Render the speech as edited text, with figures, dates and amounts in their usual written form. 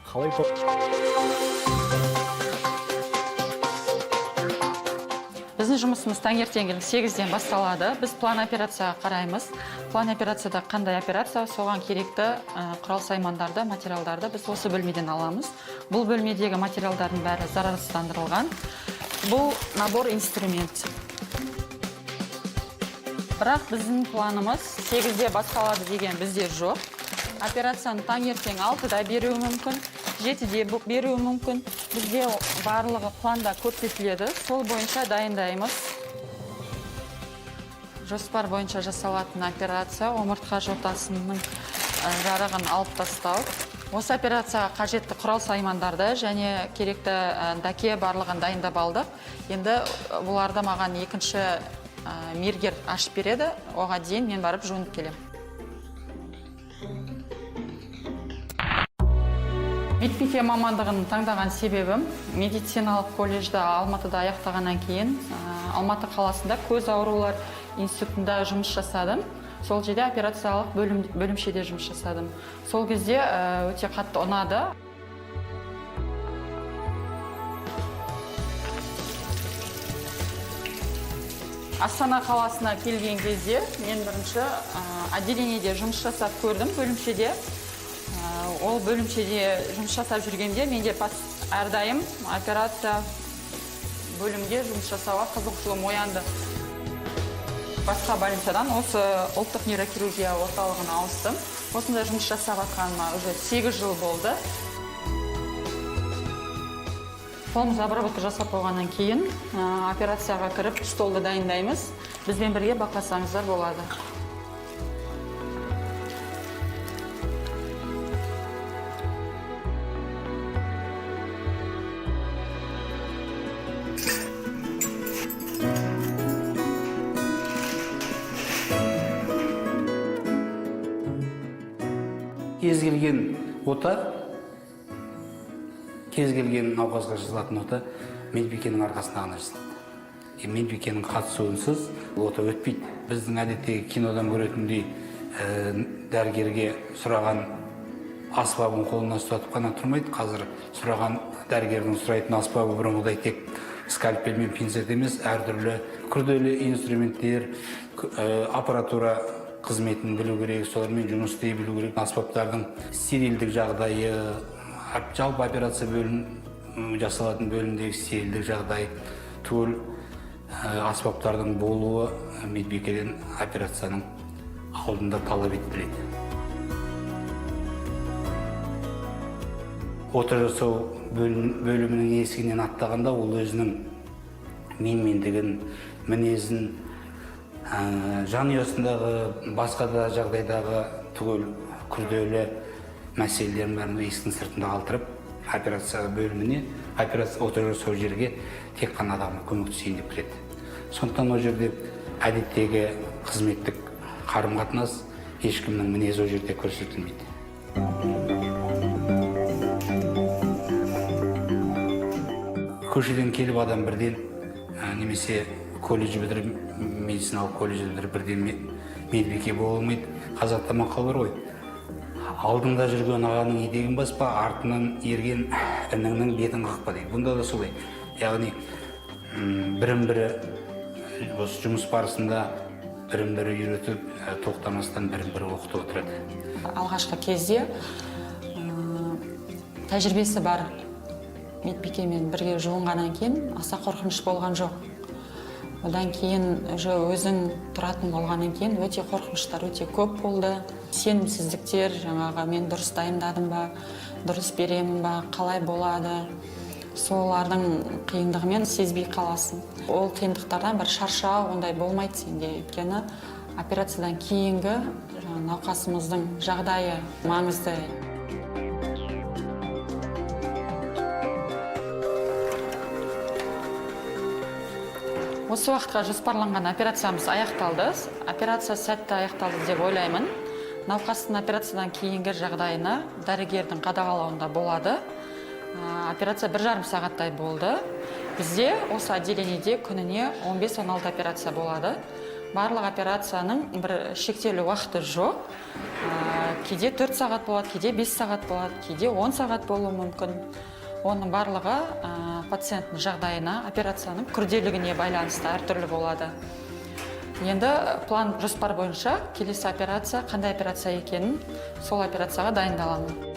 Қалай? Біздің жұмысымыз таңертеңгілік 8-ден басталады. Біз план операцияға қараймыз. План операцияда қандай операция, соған керекті құрал саймандарды, материалдарды біз осы бөлмеден аламыз. Бұл бөлмедегі материалдардың бәрі зарарсыздандырылған. Бұл набор инструмент. Бірақ біздің планымыз 8-де басталады деген бізде жоқ. Операцияны таңертең 6-да беруі мүмкін, 7-де беруі мүмкін. Бізде барлығы планда көрсетіледі, сол бойынша дайындаймыз. Жоспар бойынша жасалатын операция омыртқа жотасының жарығын алып тастау. Осы операцияға қажетті құрал саймандарды және керекті дәке барлығын дайындап алдық. Енді бұларды маған екінші мергер ашып береді. Оған дейін мен барып жуынып келемін. Медбике мамандығын таңдаған себебім, медициналық колледжді Алматыда аяқтағаннан кейін Алматы қаласында көз аурулар институтында жұмыс жасадым. Сол жерде операциялық бөлімшеде жұмыс жасадым. Сол кезде өте қатты ұнады. Астана қаласына келген кезде мен бірінші отделениеде жұмыс жасап көрдім, бөлімшеде. Ол бөлімшеде жұмыс жасап жүргенде менде әрдайым операция бөлімде жұмыс жасауға қызығушылығым оянды. Басқа больницадан осы ұлттық нейрохирургия орталығына ауыстым. Осында жұмыс жасап жатқаныма уже 8 жыл болды. Қолымызға обработка жасап болғаннан кейін операцияға кіріп, столды дайындаймыз. Бізбен бірге бақыласаңыздар болады. Кез келген ота, кез келген науқасқа жасалатын ота медбикенің арқасында ғана жасалады. Медбикенің қатысуынсыз ота өтпейді. Біздің әдеттегі кинодан көретіндей дәрігерге сұраған аспабын қолына ұстатып қана тұрмайды. Қазір сұраған дәрігердің сұрайтын аспабы бұрынғыдай тек скальпель мен пинцет емес, әртүрлі күрделі инструменттер, аппаратура қызметін білу керек, солармен жұмыс істей білу керек. Аспаптардың стерильдік жағдайы, жалпы операция жасалатын бөлімдегі стерильдік жағдай, түгел аспаптардың болуы медбикеден операцияның алдында талап етіледі. Ота жасау бөлімінің есігінен аттағанда ол өзінің менмендігін, мінезін, жанұясындағы басқа да жағдайдағы түгел күрделі мәселелерін бәрін есіктің сыртында қалдырып, операция бөліміне, операция ота жасау жерге тек қана адамға көмектесейін деп кіреді. Сондықтан ол жерде әдеттегі қызметтік қарым қатынас, ешкімнің мінезі ол жерде көрсетілмейді. Көшеден келіп адам бірден немесе колледж бітіріп, медициналық колледж бітіріп бірден медбике бола алмайды. Қазақта мақал бар ғой: алдыңда жүрген ағаның етегін баспа, артынан ерген ініңнің бетін қақпа дейді. Бұнда да солай, яғни бірін бірі осы жұмыс барысында бірін бірі үйретіп, тоқтамастан бірін бірі оқытып отырады. Алғашқы кезде тәжірибесі бар медбикемен бірге жуынғаннан кейін аса қорқыныш болған жоқ. Одан кейін уже өзің тұратын болғаннан кейін өте қорқыныштар өте көп болды. Сенімсіздіктер, жаңағы мен дұрыс дайындадым ба, дұрыс беремін ба, қалай болады, солардың қиындығымен сезбей қаласың. Ол қиындықтардан бір шаршау ондай болмайды сенде, өйткені операциядан кейінгі жаңағы науқасымыздың жағдайы маңызды. Осы уақытқа жоспарланған операциямыз аяқталды. Операция сәтті аяқталды деп ойлаймын. Науқастың операциядан кейінгі жағдайына дәрігердің қадағалауында болады. Операция 1,5 сағаттай болды. Бізде осы отделениеде күніне 15-16 операция болады. Барлық операцияның бір шектеулі уақыты жоқ. Кейде 4 сағат болады, кейде 5 сағат болады, кейде 10 сағат болуы мүмкін. Оның барлығы пациенттің жағдайына, операцияның күрделігіне байланысты әртүрлі болады. Енді план, жоспар бойынша келесі операция қандай операция екенін, сол операцияға дайындаламын.